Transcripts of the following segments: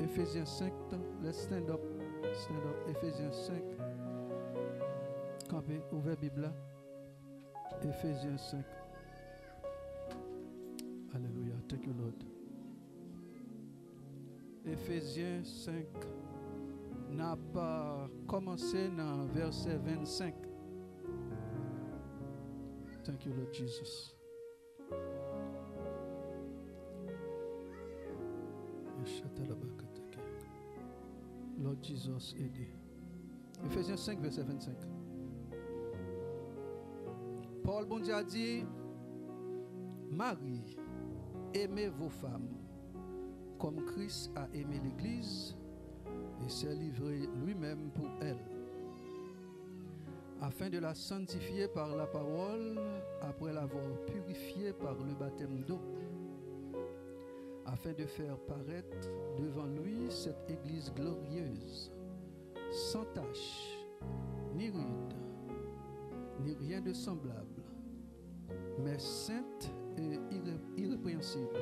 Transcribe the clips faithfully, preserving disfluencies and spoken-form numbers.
Efezyen senk, let's stand up, stand up. Efezyen senk, kanpe, ouvè Bib la. Efezyen senk. Alelouya. Thank you, Lord. Efezyen senk. N ap, uh, kòmanse nan vèsè vennsenk. Thank you, Lord Jesus. Lord Jesus, ede. Efezyen senk, vèsè vennsenk. Pawòl Bondye a di, Mari, aimez vos femmes, comme Christ a aimé l'Église et s'est livré lui-même pour elle, afin de la sanctifier par la parole, après l'avoir purifiée par le baptême d'eau, afin de faire paraître devant lui cette Église glorieuse, sans tache, ni ride, ni rien de semblable, mais sainte et irré-, irrépréhensible.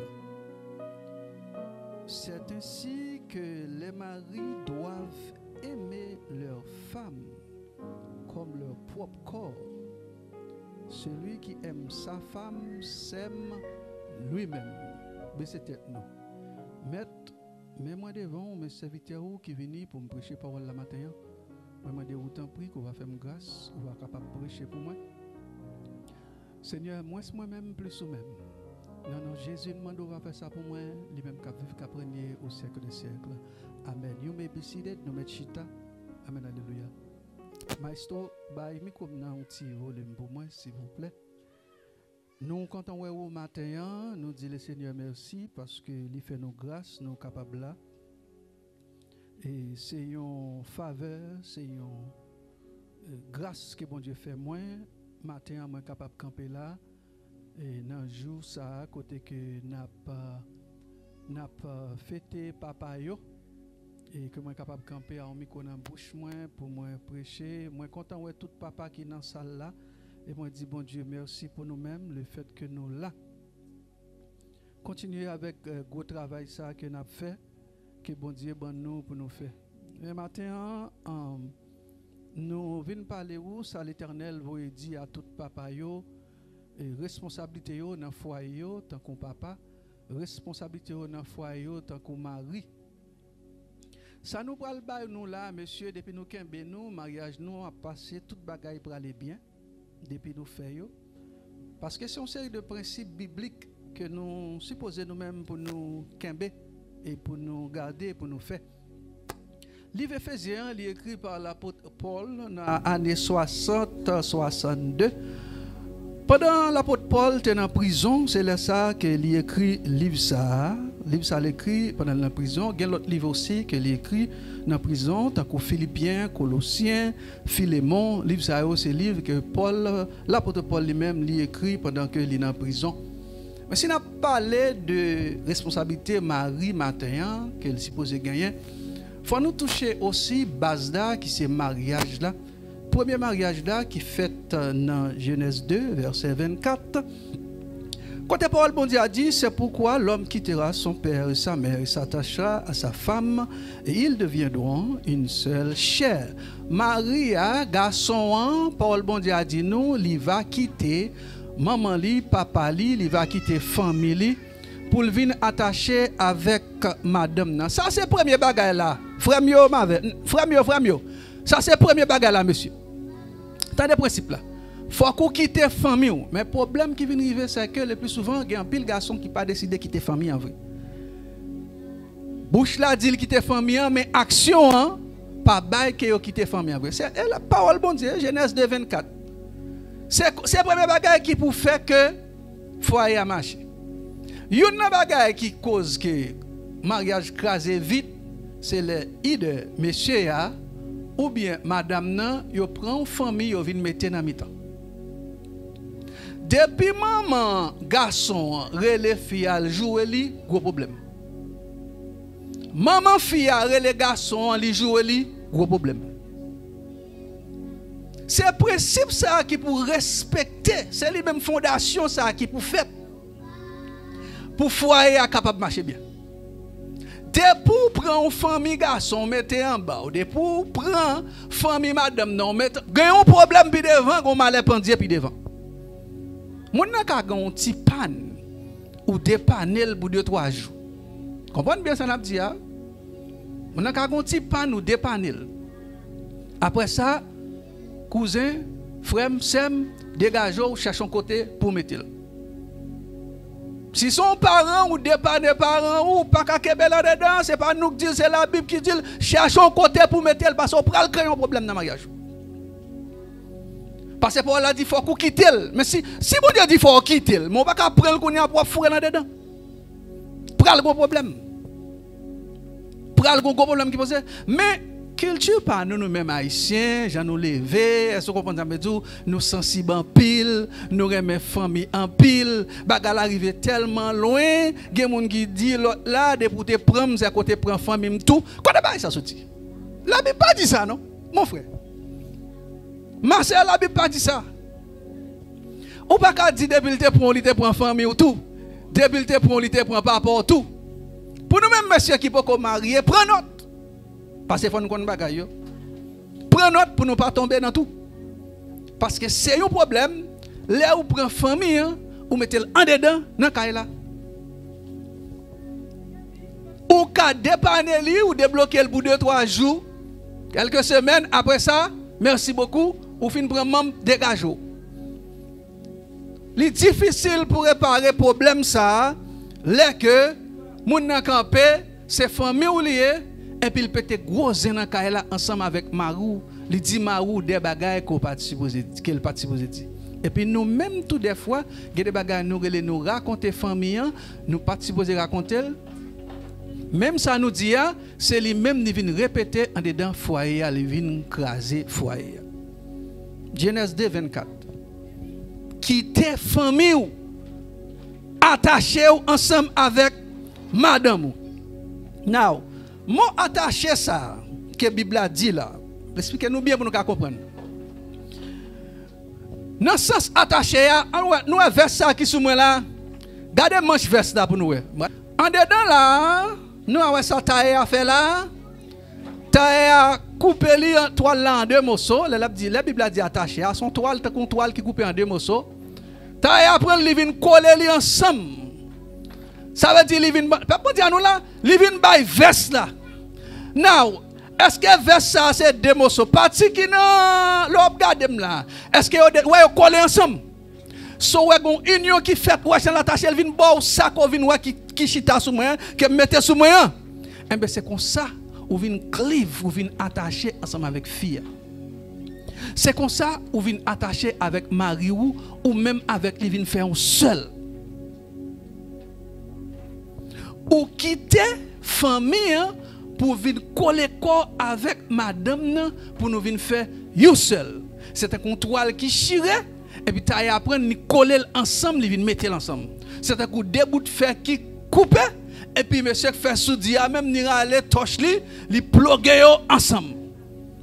C'est ainsi que les maris doivent aimer leurs femmes comme leur propre corps. Celui qui aime sa femme s'aime lui-même. Bese tèt nou. Mèt, men mwen devan w, men sèvitè ou ki vini pou m preche pawòl la maten an. Mwen mande ou tanpri ke w va fè m gras, ou va kapab preche pou mwen. Senyè, mwens mwen menm, plis ou menm. Nan non Jezi, m mande w va fè sa pou mwen, li menm k ap viv, k ap renye au siècle des siècles. Amen. You may be seated. Nou mèt chita. Amen. Alelouya. Maestro, bay mikwo m nan yon ti volim pou mwen, silvouplè. Nou kontan wè ou maten an. Nou di Lesenyè mèsi paske li fè nou gras, nou kapab la. E se yon favè, se yon, e, gras ke Bondye fè mwen. Maten an, mwen kapab kanpe la, e, nan jou sa a, kote ke n ap, e, n ap, e, fete papa yo, e ke mwen kapab kanpe a yon mikwo nan bouch mwen pou mwen preche. Mwen kontan wè tout papa ki nan sal la, e mwen di Bondye mèsi pou nou menm, le fèt ke nou la. Kontinye avèk, e, gwo travay sa a ke n ap fè, ke Bondye ban nou pou nou fè. Men maten an, an, nou vin pale ou sa Letènèl voye di a tout papa yo, e responsablite yo nan fwaye yo, tankou papa, responsablite yo nan fwaye yo, tankou mari. Sa nou pral bay nou la, mesye, depi nou kenbe nou, maryaj nou ap pase, tout bagay prale byen, depi nou fè yo. Paske se yon seri de prensip biblik ke nou sipoze nou menm pou nou kenbe e pou nou gade, pou nou fè. Liv Efezyen an, li ekri pa lapot Pòl nan ane swasant, swasannde. Pandan lapot Pòl te nan prizon, se lè sa a ke li ekri liv sa a. Liv sa a l ekri pandan l nan prizon. Gen lòt liv osi ke li ekri nan prizon, tankou Filipyen, Kolosyen, Filemon. Liv sa yo se liv ke Pòl, lapot Pòl li menm, li ekri pandan ke li nan prizon. Men si n ap pale de responsablite mari maten an, ke l sipoze genyen, fò nou touche osi baz la, ki se maryaj la. Premye maryaj la ki fèt nan Jenèz de, vèsè vennkat. Kote pawòl Bondye a di, c'est pourquoi l'homme quittera son père et sa mère et s'attachera à sa femme, et ils deviendront une seule chair. Mari a, gason an, pawòl Bondye a di nou, li va kite manman li, papa li, li va kite fanmi li pou l vin atache avèk madanm nan. Sa se premye bagay la. Frè m yo, m avè, frè m yo, frè m yo. Sa se premye bagay la, mesye. Tande prensip la. Fòk ou kite fanmi w. Men pwoblèm ki vin rive, se ke le pli souvan, gen anpil gason ki pa deside kite fanmi an vre. Bouch la di l kite fanmi an, men aksyon an pa bay ke yo kite fanmi an vre. Se, e la, pawòl Bondye, Jenèz de vennkat. Se, se premye bagay ki pou fè ke fwaye a mache. Youn nan bagay ki koz ke maryaj kraze vit, se lè idè mesye a oubyen madanm nan, yo pran yon fanmi, yo vin mete nan mitan. Depi manman gason an rele fi a, l joure li, gwo pwoblèm. Manman fi a rele gason an, li joure li, gwo pwoblèm. Se prensip sa a ki pou respekte, se li menm fondasyon sa a ki pou fèt pou fwaye a kapab mache byen. Depi w pran yon fanmi gason, w mete anba w, depi w pran fanmi madanm nan, w mete, gen yon pwoblèm pi devan, gen yon malè pandye pi devan. Moun nan ka gen yon ti pàn, ou depane l pou de twa jou. Konprann byen sa n ap di a? Moun nan ka gen yon ti pàn, ou depane l. Apre sa, kouzen, frè m, sè m, degaje w, chèche yon kote pou w mete l. Si se yon paran, ou depane paran ou, ou pa ka kenbe l anndan, se pa nou k di l, se Labib ki di l, chèche yon kote pou w mete l, paske w pral kreye yon pwoblèm nan maryaj ou. Paske pawòl la di fòk ou kite l. Men si, si Bondye di fò w kite l, men w pa ka pran l kounye a pou w ap foure l anndan. Pral gon pwoblèm. Pral gon gwo pwoblèm ki poze. Men, kilti pa nou, nou menm Ayisyen, jan nou leve, èske w konprann sa m vle di w? Nou sansib anpil, nou renmen fanmi anpil. Bagay la rive tèlman lwen, gen moun ki di lòt la, depi w te pran m, se kote pran fanmi m tou. Kote bagay sa soti? Labib pa di sa, non, mon frè. Ma sè, Labib pa di sa. Ou pa ka di depi l te pran w, li te pran fanmi w tou. Depi l te pran w, li te pran papa w tou. Pou nou menm mesye ki poko marye, pran nòt. Paske fò nou konn bagay yo. Pran nòt pou nou pa tonbe nan tou. Paske se yon pwoblèm, lè ou pran fanmi an, ou mete l andedan nan kay la. Ou ka depane li, ou debloke l pou de twa jou, kèlke semèn, apre sa, mèsi bokou, ou fin pran manm, degaje w. Li difisil pou repare pwoblèm sa a, lè ke moun nan kanpe, se fanmi w li ye, epi l pete gwo zen nan kay la ansanm avèk mari w. Li di mari w de bagay ke w pa t sipoze, ke l pa t sipoze di. Epi nou menm tou dèfwa, gen de bagay nou rele nou rakonte fanmi an, nou pa t sipoze rakonte l. Menm sa nou di a, se li menm li vin repete andedan fwaye a, li vin kraze fwaye a. Jenèz de vennkat. Kite fanmi w, atache w ansanm avèk madanm ou. Now, mo atache sa a ke Bib la di la, eksplike nou byen pou nou ka konprann. Nan sans atache a, ann wè, nou wè vès sa a ki sou mwen la. Gade manch vès la pou nou wè. Andedan la, nou a wè sa tayè a fè la. Tayè a koupe li an, twal la an de moso. Lè l ap di, lè Bib la di atache a, se yon twal, tankou yon twal ki koupe an de moso. Tayè a pran l, li vin kole li ansanm. Sa vle di li vin, pèp Bondye a nou la, li vin bay vès la. Now, èske vès sa a se de moso pati ki nan, lè w ap gade m la, èske yo de, wè yo kole ansanm? So, w wè gon inyon ki fèt, w wè jan l atache, l vin ba w sa ke w vin wè ki, ki chita sou mwen an, ke m mete sou mwen an. Enben, se konsa ou vin kliv, ou vin atache ansanm avèk fi a. Se konsa ou vin atache avèk mari w, ou menm avèk li vin fè yon sèl. Ou kite fanmi an pou vin kole kò avèk madanm nan pou nou vin fè yon sèl. Se tankou yon twal ki chire, epi tayè a pran l, li kole l ansanm, li vin mete l ansanm. Se tankou de bout fè ki koupe, epi mesye k fè soudri a menm, li rale tòch li, li ploge yo ansanm.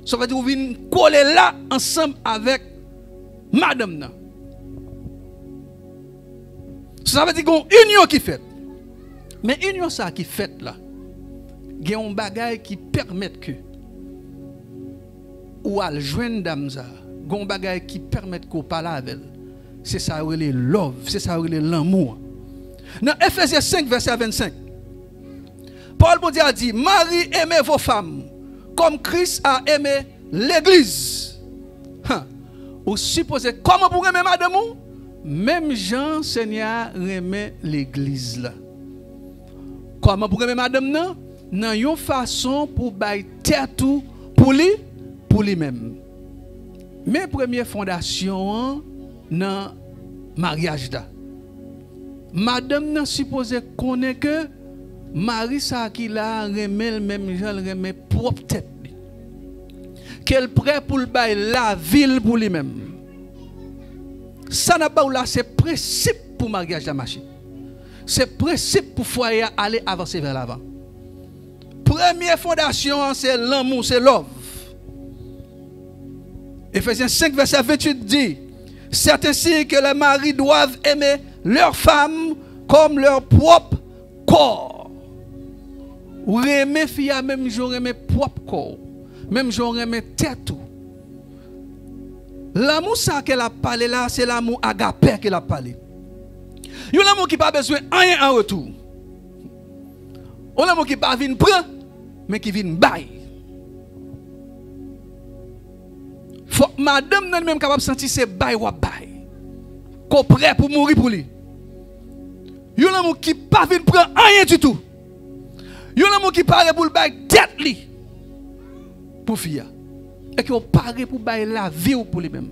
Sa vle di ou vin kole la ansanm avèk madanm nan. Sa vle di gen yon inyon ki fèt. Men inyon sa ki fèt la, gen yon bagay ki pèmèt ke ou al jwenn dam sa, gen yon bagay ki pèmèt ke w pale avè l. Se sa yo rele love, se sa yo rele lanmou an. Nan Efezyen senk, vèsè vennsenk, pawòl Bondye a di, Mari, aimez vos femmes, comme Christ a aimé legliz. Han. Ou sipoze, kòman pou w renmen madanm ou? Menm jan Senyè a renmen legliz la. Kòman pou w renmen madanm nan? Nan yon fason pou w bay tèt ou pou li, pou li menm. Men premye fondasyon an nan maryaj la. Madanm nan sipoze konnen ke mari sa a ki la a renmen l menm jan l renmen pwòp tèt li. Ke l prè pou l bay lavi l pou li menm. Sa n ap ba w la, se prensip pou maryaj la mache. Se prensip pou fwaye a ale avanse vè lavan. Premye fondasyon an, se lanmou, se love. Éphésiens cinq, verset vingt-huit dit, c'est ainsi que les maris doivent aimer leurs femmes comme leur propre corps. Ou renmen fi a menm jan w renmen pwòp kò w, menm jan w renmen tèt ou. Lanmou sa ke l ap pale la, se lanmou agapè ke l ap pale. Yon lanmou ki pa bezwen anyen an retou. Yon lanmou ki pa vin pran, men ki vin bay. Fòk madanm nan li menm kapab santi se bay w ap bay. Ke w prè pou mouri pou li. Yon lanmou ki pa vin pran anyen ditou. Yon lanmou ki pare pou l bay tèt li pou fi a. E ke w pare pou bay lavi w pou li menm.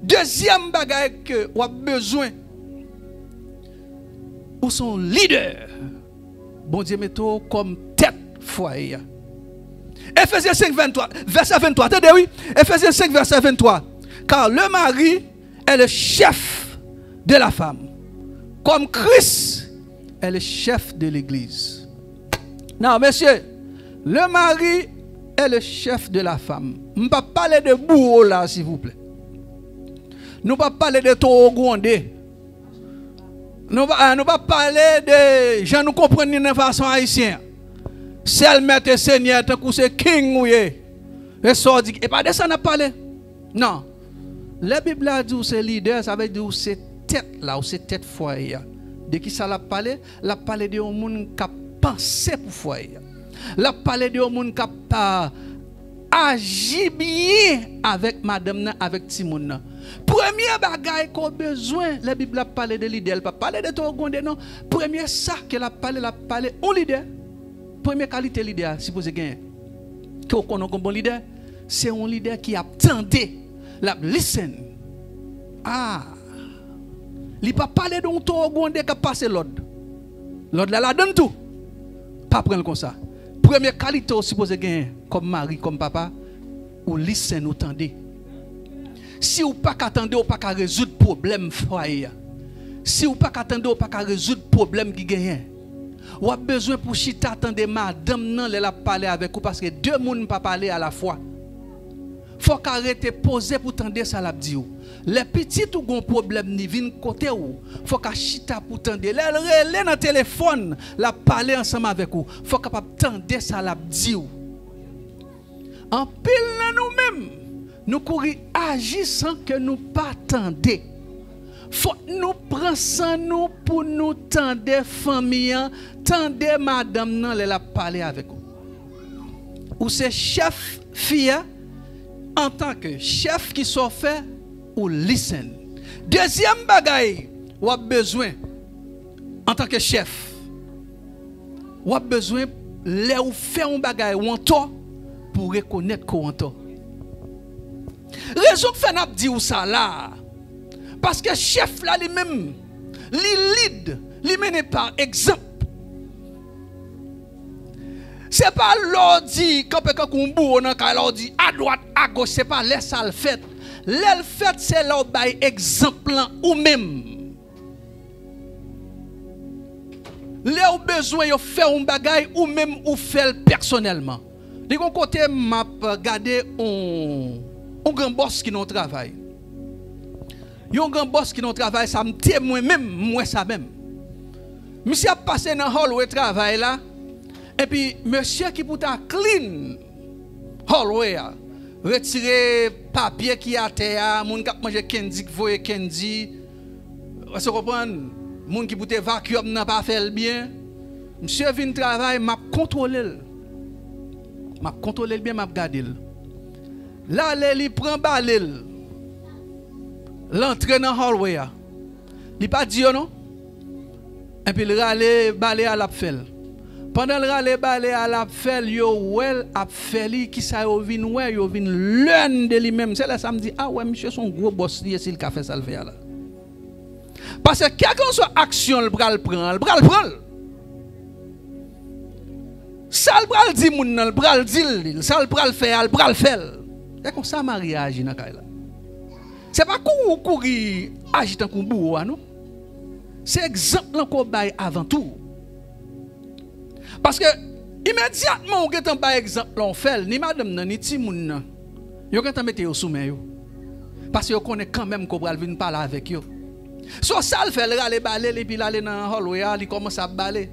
Dezyèm bagay ke w ap bezwen, ou se yon lidè. Bondye mete w kòm tèt fwaye a. Efezyen senk venntwa, vèsè venntwa, tande wi. Efezyen senk, vèsè venntwa. Car le mari est le chef de la femme, comme Christ est le chef de l'Église. Non, mesye, le mari est le chef de la femme. M p ap pale de bouwo la, silvouplè. Nou p ap pale de towo gwonde. Nou pa, nou pa pale de jan nou konprann li nan fason ayisyen an. Sèl mèt e senyè, tankou se king ou ye. E sa w di, e pa de sa n ap pale. Non. Lè Bib la di w se lidè, sa vle di w se tèt la, ou se tèt fwaye a. De ki sa l ap pale? L ap pale de yon moun k ap panse pou fwaye a. L ap pale de yon moun k ap, ah, aji byen avèk madanm nan, avèk timoun nan. Premye bagay ke w bezwen, lè Bib la ap pale de lidè, l pa pale de towo gwonde non. Premye sa ke l ap pale, l ap pale yon lidè. Premye kalite lidè a sipoze genyen. Ke w konnen yon bon lidè, se yon lidè ki ap tande, l ap listen. Ah! Li pa pale de yon towo gwonde k ap pase lòd. Lòd la ladann tou. Pa pran l konsa. Premye kalite w sipoze genyen kòm mari, kòm papa, ou listen, ou tande. Si w pa ka tande, w pa ka rezoud pwoblèm fwaye a. Si w pa ka tande, w pa ka rezoud pwoblèm ki genyen. W ap bezwen pou chita tande madanm nan lè l ap pale avèk ou, paske de moun pa pale alafwa. Fò w ka rete poze pou tande sa l ap di w. Lè pitit ou gon pwoblèm, li vin kote w, fò w ka chita pou tande. Lè l rele nan telefòn, l ap pale ansanm avèk ou, fò w kapab tande sa l ap di w. Anpil nan nou menm, nou kouri aji san ke nou pa tande. Fòk nou pran san nou pou nou tande fanmi an, tande madanm nan lè l ap pale avèk ou. Ou se chèf fi a, antanke chèf, ki sa w fè, ou listen. Dezyèm bagay w ap bezwen antanke chèf, w ap bezwen, lè ou fè yon bagay, ou antò, pou w rekonèt ke w antò. Rezon k fè n ap di w sa la a, paske chèf la li menm, li lid, li mennen pa egzanp. Se pa lè w di kanpe kankou yon bouwo nan kay la, w di adwat, agoch, se pa lè sa l fèt. Lè l fèt, se lè w bay egzanp lan ou menm. Lè w bezwen yo fè yon bagay, ou menm ou fè l pèsonèlman. Li gon kote m ap gade yon, yon gran bòs ki nan yon travay. Yon gran bòs ki nan yon travay, sa m temwen menm, m wè sa menm. Misye ap pase nan hallway travay la, epi mesye ki pou ta clean hallway a, retire papye ki atè a, moun k ap manje kendi k voye kendi, èske w konprann? Moun ki pou te vacuum nan pa fè l byen. Misye vin travay, m ap kontwole l. M ap kontwole l byen, m ap gade l. L ale, li pran bale l. L antre nan hallway a. Li pa di yo non. Epi l rale bale a, l ap fè l. Pandan l rale bale a, l ap fè l, yo wè l ap fè li, kisa yo vin wè? Yo vin learn de li menm. Se lè sa m di, a wè, misye se yon gwo bòs li ye, si l ka fè sa l fè a la. Paske kèlkanswa aksyon l pral pran an, l pral pran l. Sa l pral di moun nan, l pral di l li. Sa l pral fè a, l pral fè l. Se konsa mari a aji nan kay la. Se pa kouri w kouri aji tankou bouwo a non. Se egzanp lan ke w bay avan tou. Paske imedyatman w gentan bay egzanp lan, w fè l, ni madanm nan, ni timoun nan, yo gentan mete yo sou men yo. Paske yo konnen kanmenm ke w pral vin pale avèk yo. So, sa l fè, l rale bale l, epi l ale nan hallway a, li kòmanse ap bale.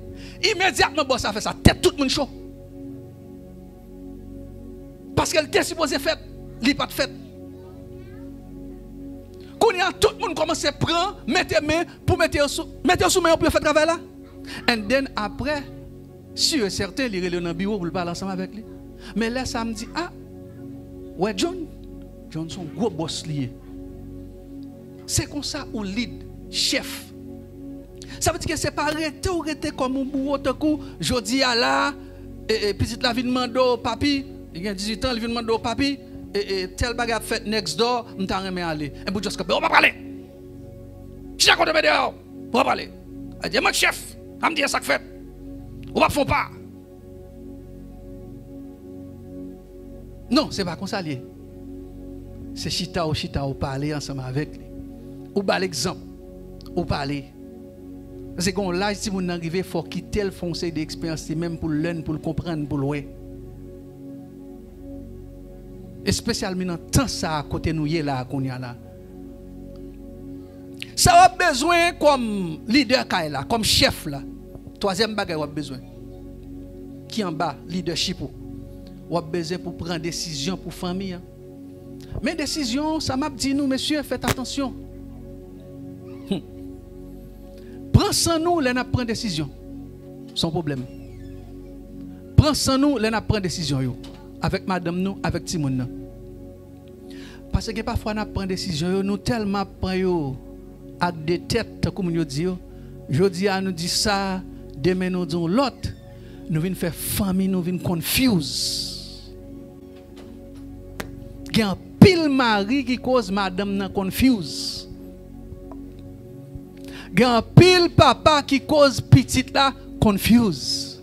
Imedyatman bòs la fè sa, tèt tout moun cho. Paske l te sipoze fèt, li pa t fèt. Kounye a, tout moun kòmanse pran, mete men pou mete yo sou, mete yo sou men yo pou yo fè travay la. And then, apre, si e sèten, li rele yo nan biwo pou l pale ansanm avèk li. Men lè sa, m di, a, wè John? John se yon gwo bòs li ye. Se konsa ou lead, chèf. Sa vle di ke se pa rete ou rete kòm yon bouwo tankou jodi a la, e, e, pitit la vin mande w, papi, li gen dizuit an, li vin mande w, papi, e, e, tèl bagay ap fèt next door, m ta renmen ale. Epi w just kanpe, ou pa prale! Chita kote w ye deyò, ou pa prale. A di, mwen k chèf, a m di sa k fèt. Ou p ap fè yon pa. Non, se pa konsa l ye. Se chita ou chita ou pale ansanm avèk li. Ou ba l egzanp. Ou pale. Paske gen yon laj timoun nan rive, fò w kite l fè yon seri de eksperyans li menm pou l learn, pou l konprann, pou l wè. Espesyalman nan tan sa a kote nou ye la a kounye a la. Sa w ap bezwen kòm lidè kay la, kòm chèf la. Twazyèm bagay w ap bezwen, ki anba lidèchip ou, w ap bezwen pou pran desizyon pou fanmi an. Men desizyon, sa m ap di nou, mesye, fèt atansyon. Hmm. Pran san nou lè n ap pran desizyon. Se yon pwoblèm. Pran san nou lè n ap pran desizyon yo. Avèk madanm nou, avèk timoun nan. Paske gen pafwa n ap pran desizyon yo, nou tèlman ap pran yo ak de tèt, tankou moun yo di yo. Jodi a nou di sa, demen nou di yon lòt. Nou vin fè fanmi nou vin confuse. Gen anpil mari ki koz madanm nan confuse. Gen anpil papa ki koz pitit la confuse.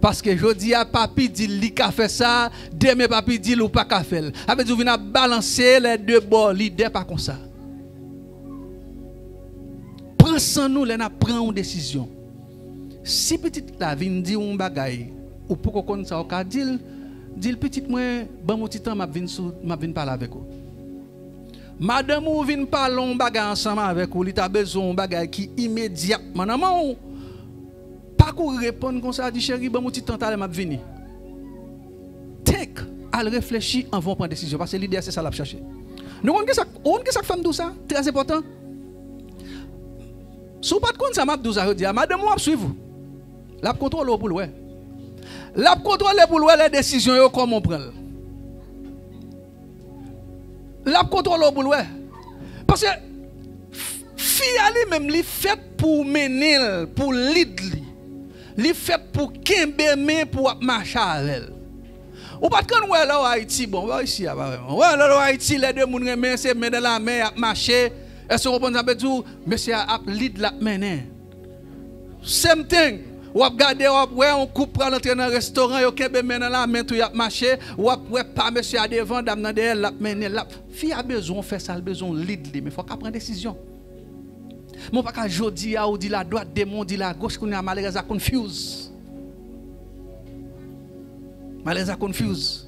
Paske jodi a papi di l li ka fè sa, demen papi di l ou pa ka fè l. Sa vle di ou vin ap balanse lè de bò, lidè pa konsa. Pran san nou lè n ap pran yon desizyon. Si pitit la vin di w yon bagay, ou poko konn sa w ka di l, di l, pitit mwen, ban m yon ti tan, m ap vin sou, m ap vin pale avèk ou. Madanm ou vin pale yon bagay ansanm avèk ou, li ta bezwen yon bagay ki imedyatman nan men w. Pa kouri reponn konsa, di, cheri, ban m yon ti tan, talè m ap vini. Think, al reflechi anvan w pran desizyon, paske lidè a se sa l ap chache. Nou konn kisa, ou konn kisa k fè m di w sa? Trè enpòtan. Si w pa t konn sa m ap di w sa jodi a, madanm ou ap swiv ou. L ap kontwole w pou l wè. L ap kontwole pou l wè lè desizyon yo kòman w pran l. L ap kontwole w pou l wè. Paske f- fi a li menm, li fèt pou w mennen l, pou w lead li. Li fèt pou w kenbe men pou w ap mache avè l. Ou pa t konn wè lè w Ayiti, bon, bò isi a pa vrèman. Wè, lè w Ayiti, lè de moun renmen, se men dan la men, y ap mache. Èske w konprann sa m vle di w? Mesye a ap lead, l ap mennen. Same thing. W ap gade, w ap wè yon koup pral antre nan restoran, yo kenbe men nan lamen tou, y ap mache. W ap wè pa mesye a devan, dam nan dèyè l, l ap mennen, l ap, fi a bezwen w fè sa, l bezwen w lead li, men fòk w pran desizyon. Men w pa ka jodi a, ou di l adwat, demen w di l agoch, kounye a malerèz la confuse. Malerèz la confuse.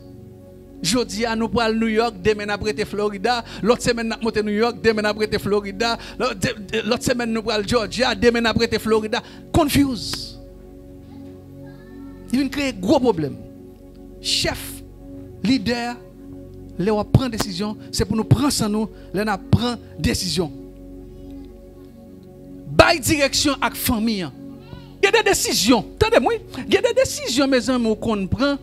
Jodi a, nou pral New York, demen n ap rete Florida. Lòt semèn, n ap monte New York, demen n ap rete Florida. Lòt, de- de- lòt semèn, nou pral Georgia, demen n ap rete Florida. Confuse. Li vin kreye gwo pwoblèm. Chèf, lidè, lè w ap pran desizyon, se pou nou pran san nou lè n ap pran desizyon. Bay direksyon ak fanmi an. Gen de desizyon, tande m wi, gen de desizyon, mezanmi, ou konn pran,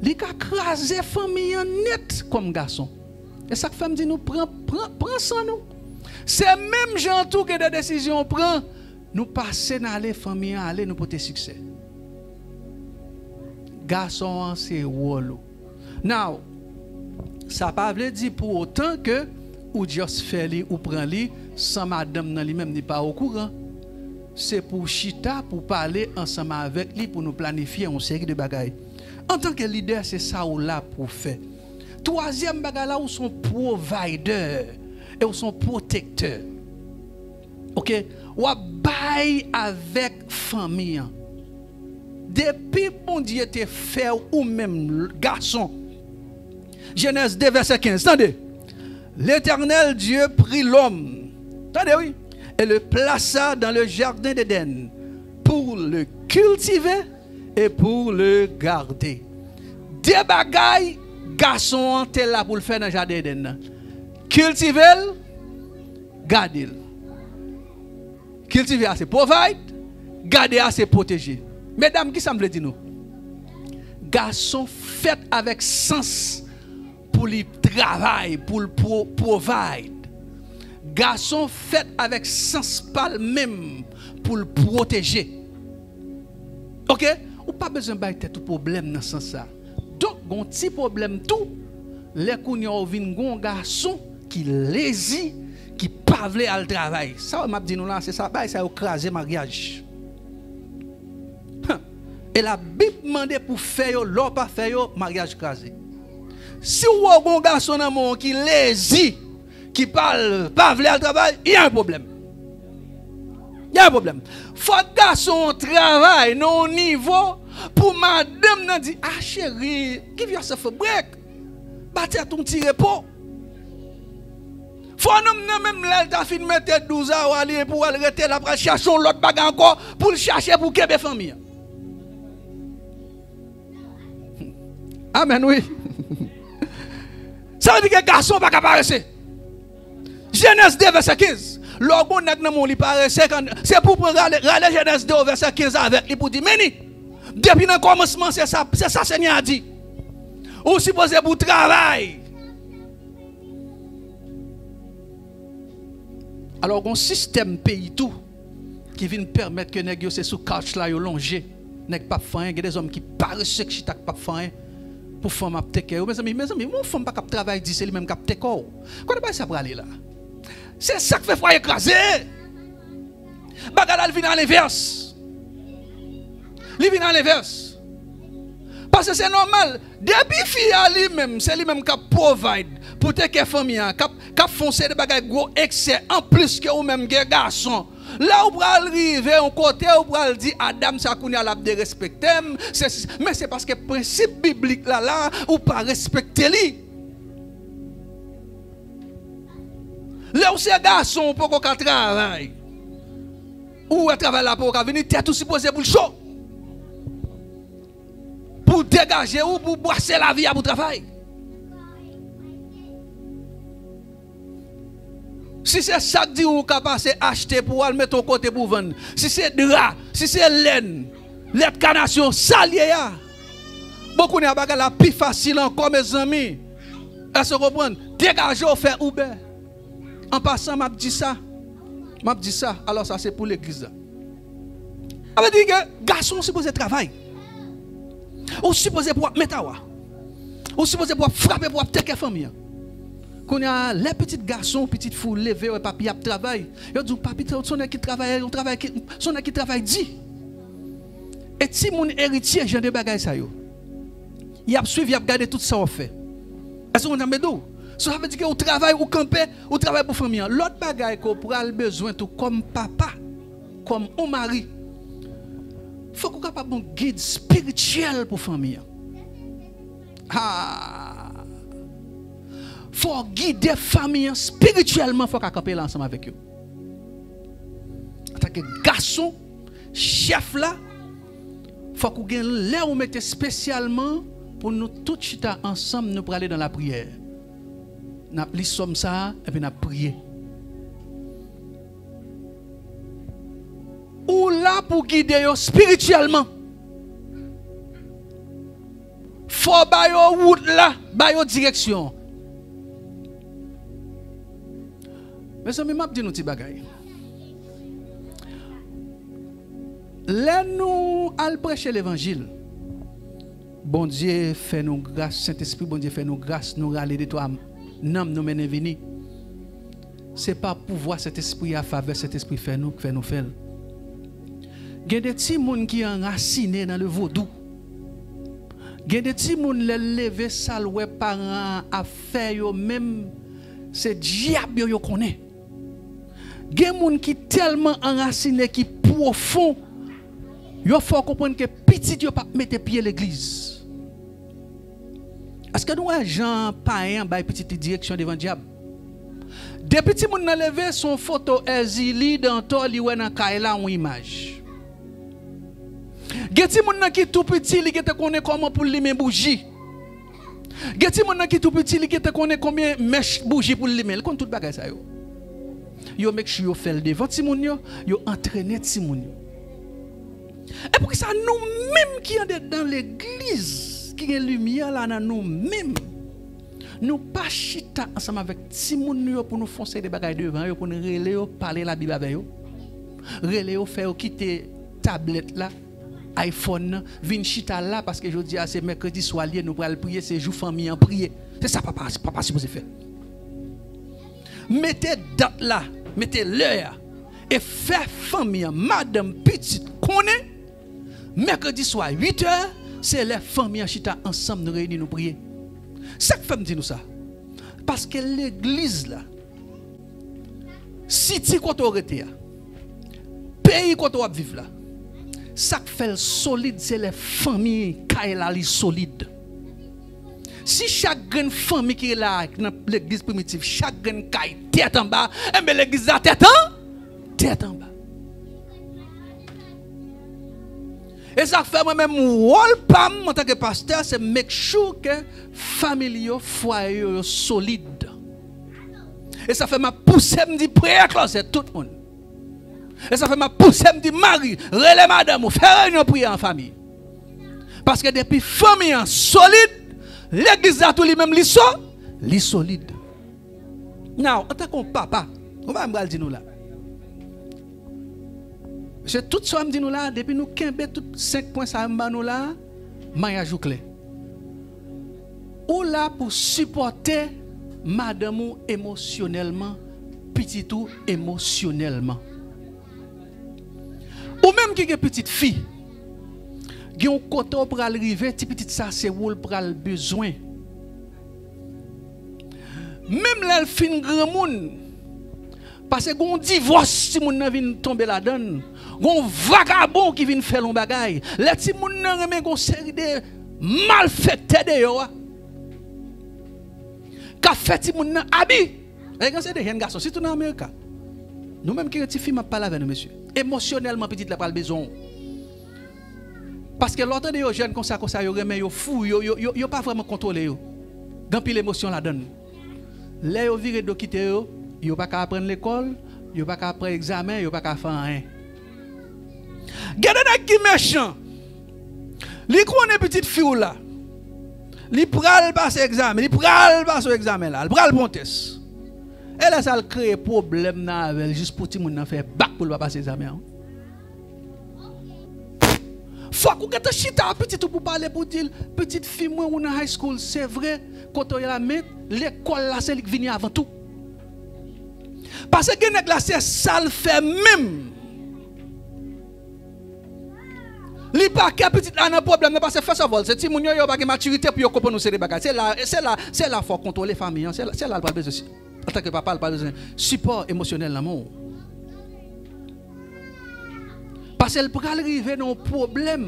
li ka kraze fanmi an nèt kòm gason. E sa k fè m di nou pran, pran, pran san nou. Se menm jan tou gen de desizyon ou pran, nou pase n ale, fanmi an ale, nou pote siksè. Gason an se wòl ou. Now, sa pa vle di pou otan ke ou just fè li, ou pran li san madanm nan li menm li pa okouran. Se pou w chita, pou w pale ansanm avèk li, pou nou planifye yon seri de bagay. Antanke lidè, se sa ou la pou w fè. Twazyèm bagay la, ou se yon provider e ou se yon pwotektè. Oke? W ap bay avèk fanmi an. Depi Bondye te fè w ou menm gason, Jenèz de vèsè kenz, tande. L'Éternel Dieu prit l'homme Tande wi. Et le plaça dans le jardin d'Éden pour le cultiver et pour le garder. De bagay gason an te la pou l fè nan jaden Edenn nan. Kiltive l, gade l. Kiltive a se provide, gade a se pwoteje. Medam, ki sa m vle di nou? Gason fèt avèk sans pou li travay, pou l provide. Gason fèt avèk sans pa l menm pou l pwoteje. Oke? Ou pa bezwen bay tèt ou pwoblèm nan sans sa. Donk, gon ti pwoblèm tou, lè kounye a ou vin gon gason ki lezi, ki pa vle al travay. Sa w m ap di nou la, se sa, bagay sa yo kraze maryaj. E Labib mande pou fè yo, lè w pa fè yo, maryaj kraze. Si w wè w gon gason nan men w ki lezi, ki pa, pa vle al travay, y a un problème. Y a un problème. Fòk gason an travay nan yon nivo pou madanm nan di, ah, cheri, give yourself a break. Ba tèt ou yon ti repo. Fò nonm nan menm lè l ta fin mete douz awa li pou al rete la pral chache yon lòt bagay ankò pou l chache pou kenbe fanmi an. Amèn wi. Sa vle di ke gason pa ka parese. Jenèz de vèsè kenz. Lè w gon nèg nan men w li parese, se pou w pran rale, rale Jenèz de vèsè kenz avèk li pou di, men ni, depi nan kòmansman se sa, se sa Senyè a di. Ou sipoze pou travay. Alò, gon sistèm peyi tou ki vin pèmèt ke nèg yo se sou couch la yo lonje. Nèg p ap fè anyen, gen de zòm ki parese k chita k p ap fè anyen pou fanm ap teke yo. Mezanmi, mezanmi, yon fanm pa k ap travay di se li menm k ap teke w. Kote bagay sa prale la? Se sa k fè fwaye kraze. Bagay la vin alenvès. Li vin alenvès. Paske se nòmal. Depi fi a li menm, se li menm k ap provide pou teke fanmi an, k ap, k ap fè yon seri de bagay gwo eksè anplis ke ou menm gen gason. Lè ou pral rive yon kote, ou pral di a dam sa kounye a l ap derespekte m, se, men se paske prensip biblik la la, ou pa respekte li. Lè w se gason, ou poko ka travay. Ou wè travay la poko ka vini, tèt ou sipoze pou l cho. Pou w degaje ou, pou w bwase lavi a pou travay. Si se sa k di ou ka pase achte pou w al mete yon kote pou w vann, si se dra, si se lèn, lèt kanasyon, sa l ye a. Bon, kounye a bagay la pi fasil ankò, mezanmi. Èske w konprann? Degaje w, fè Uber. An pasan, m ap di sa. M ap di sa. Alò, sa se pou legliz la. Sa vle di ke gason sipoze travay. Ou sipoze pou w ap met awa. Ou sipoze pou w ap frape, pou w ap teke fanmi an. Kounye a, lè pitit gason, pitit fi w leve, wè papi ap travay, yo di w, papi, se yon nèg ki travay, yon travay ki, se yon nèg ki travay di. E timoun eritye jan de bagay sa yo. Y ap swiv, y ap gade tout sa w ap fè. Èske w konn sa m vle di w? So, sa vle di ke ou travay, ou kanpe, ou travay pou fanmi an. Lòt bagay ke w pral bezwen tou kòm papa, kòm yon mari, fòk ou kapab yon gid espirityèl pou fanmi an. Ha! Fò w gide fanmi an espirityèlman, fò w ka kanpe la ansanm avèk yo. Antanke gason, chèf la, fòk ou gen lè ou mete espesyalman pou nou tout chita ansanm, nou prale nan lapriyè. N ap li sòm sa a, epi n ap priye. Ou la pou gide yo espirityèlman. Fò w ba yo wout la, ba yo direksyon. Mezanmi, m ap di nou ti bagay. Lè nou al preche levanjil, Bondye fè nou gras, Sentespri Bondye fè nou gras, nou rale de twa nanm nou mennen vini. Se pa pouvwa Sentespri a, favè Sentespri fè nou, fè nou fè l. Gen de timoun ki anrasine nan le vodou. Gen de timoun, lè l leve, sa l wè paran an ap fè yo menm, se dyab yo yo konnen. Gen moun ki tèlman anrasine, ki pwofon, yo fè w konprann ke pitit yo p ap mete pye legliz. Èske nou wè jan payen an bay pitit li direksyon devan dyab? Depi timoun nan leve, se yon foto Èzili, Dantò, li wè nan kay la yon imaj. Gen timoun nan ki tou piti, li gentan konnen kòman pou l limen bouji. Gen timoun nan ki tou piti, li gentan konnen konbyen mèch bouji pou l limen. Li konn tout bagay sa yo. Yo make sure yo fè l devan timoun yo, yo antrene timoun yo. E poukisa nou menm ki andedan legliz, ki gen limyè la nan nou menm, nou pa chita ansanm avèk timoun nou yo pou nou fè yon seri de bagay devan yo, pou nou rele yo, pale Labib avè yo, rele yo, fè yo kite tablèt la, iPhone nan, vin chita la, paske jodi a se mèkredi swa l ye, nou pral priye, se jou fanmi an priye. Se sa papa, papa sipoze fè. Mete dat la, mete lè a, e fè fanmi an, madanm, pitit, konnen mèkredi swa, uit è, se lè fanmi an chita ansanm, nou reyini, nou priye. Sa k fè m di nou sa? Paske legliz la, siti kote w rete a, peyi kote w ap viv la, sa k fè l solid, se lè fanmi kay la li solid. Si chak grenn fanmi ki la nan legliz primitif, chak grenn kay tèt anba, enben legliz la tèt an, tèt anba. E sa k fè mwen menm, wòl pa m antanke pastè, se make sure ke fanmi yo, fwaye yo, yo solid. E sa fè m ap pouse m di, priye klozèt tout moun. E sa fè m ap pouse m di, mari, rele madanm ou, fè reyinyon priyè an fanmi. Paske depi fanmi an solid, legliz la tou li menm li so, li solid. Now, antanke yon papa, yon bagay m pral di nou la. Se tout sa m di nou la, depi nou kenbe tout senk pwen sa yo m ban nou la, maryaj ou klè. Ou la pou sipòte madanm ou emosyonèlman, pitit ou emosyonèlman. Ou menm ki gen pitit fi, gen yon kote w pral rive, ti pitit sa se ou l pral bezwen. Menm lè l fin granmoun, paske gon divòs timoun nan vin tonbe ladann, gon vagabon ki vin fè l yon bagay. Lè timoun nan renmen gon seri de malfektè deyò a, k ap fè timoun nan abi. E gen seri de jèn gason, sitou nan Amerika. Nou menm ki gen tifi, m ap pale avè nou, mesye. Emosyonèlman, pitit la pral bezwen w. Paske lè w tande yo jèn konsa, konsa, yo renmen, yo fou, yo, yo, yo, yo pa vrèman kontwole yo. Gen anpil emosyon ladann. Lè yo vire do kite yo, yo pa ka aprann lekòl, yo pa ka pran egzamen, yo pa ka fè anyen. Gen de nèg ki mechan. Li konnen pitit fi w la, li pral pase egzamen, li pral pase yon egzamen la, li pral pran yon tès. E lè sa l kreye pwoblèm nan avè l jis pou timoun nan fè bak pou l pa pase egzamen an. Fòk ou gentan chita ak pitit ou pou pale, pou di l, pitit fi mwen, ou nan high school, se vre, kote w ye la, men lekòl la se li k vini avan tou. Paske gen nèg la, se sa l fè menm. Li pa kè pitit la nan pwoblèm nan, paske first of all, se timoun yo, yo pa gen matirite pou yo konprann yon seri de bagay. Se la, se la, se la fò w kontwole fanmi an, se la, se la l pral bezwen, antanke papa, l pral bezwen sipò emosyonèl nan men w. Paske l pral rive nan yon pwoblèm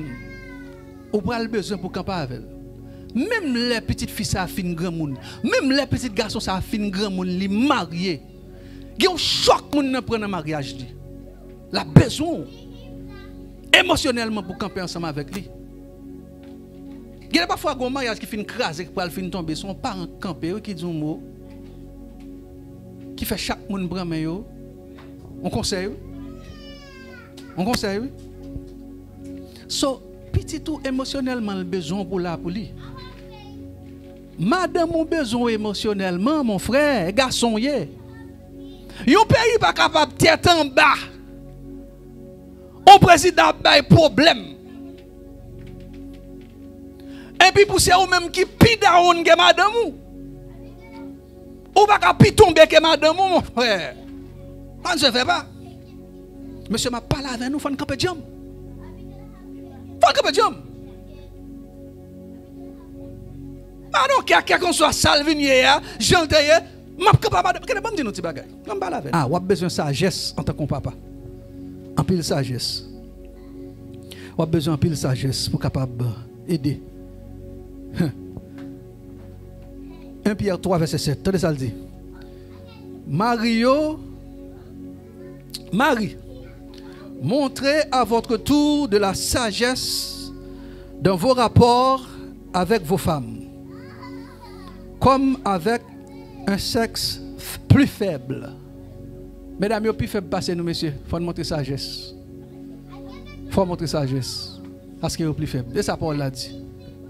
ou pral bezwen pou kanpe avè l. Menm lè pitit fi sa a fin granmoun, menm lè pitit gason sa a fin granmoun, li marye, gen yon chòk moun nan pran nan maryaj li. L ap bezwen w emosyonèlman pou kanpe ansanm avèk li. Gen de pafwa, gen yon maryaj ki fin kraze, ki pral fin tonbe, se yon paran k kanpe, wi, ki di yon mo, ki fè chak moun pran men yo. Yon konsèy, wi. Yon konsèy, wi. So, pitit ou emosyonèlman, l bezwen w pou la pou li. Madanm ou bezwen w emosyonèlman, mon frè, gason w ye. Yon peyi pa kapab tèt anba. Yon prezidan ap bay pwoblèm. Epi pou se ou menm ki pi dawonn ke madanm ou. Ou pa ka pi tonbe ke madanm ou, mon frè. Sa n se fè pa. Mesye, m ap pale avè nou, fò n kanpe djanm. Fò n kanpe djanm. Madan, kè, kèlkanswa sa l vin ye a, jan l te ye, m ap kanpe a madanm. Kèlè, ban m di nou ti bagay. Ban m pale avè nou. A, w ap bezwen sajès antanke yon papa. Anpil sajès. W ap bezwen anpil sajès pou kapab ede. Hen. En Pyè twa vèsè sèt. Tande sa l di. Mari yo, mari, montrez à votre tour de la sagesse dans vos rapports avec vos femmes, comme avec un sexe plus faible. Medam yo pi fèb pase nou, mesye. Fò n montre sajès. Fò w montre sajès. Paske yo pi fèb. E sa pawòl la di.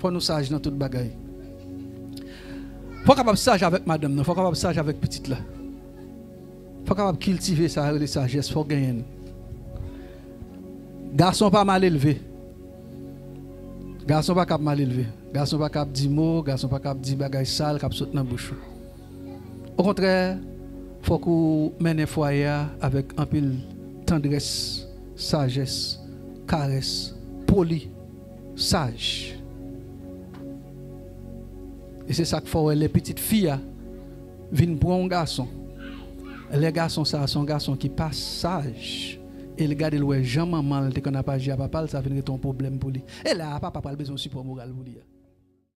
Fò nou saj nan tout bagay. Fò w kapab saj avèk madanm nan. Fò w kapab saj avèk pitit la. Fò w kapab kiltive sa yo rele sajès. Fò w genyen l. Gason pa mal elve. Gason pa kab mal elve. Gason pa kab di mo, gason pa kab di bagay sal k ap sot nan bouch ou. Okontrè, fòk ou mennen fwaye a avèk anpil tandrès, sajès, karès, poli, saj. E se sa k fè w wè lè pitit fi a vin pran yon gason, lè gason sa a se yon gason ki pa saj, e l gade l wè jan manman l te konn ap aji a papa l, sa vin rete yon pwoblèm pou li. E la a, papa pral bezwen sipò moral pou li a.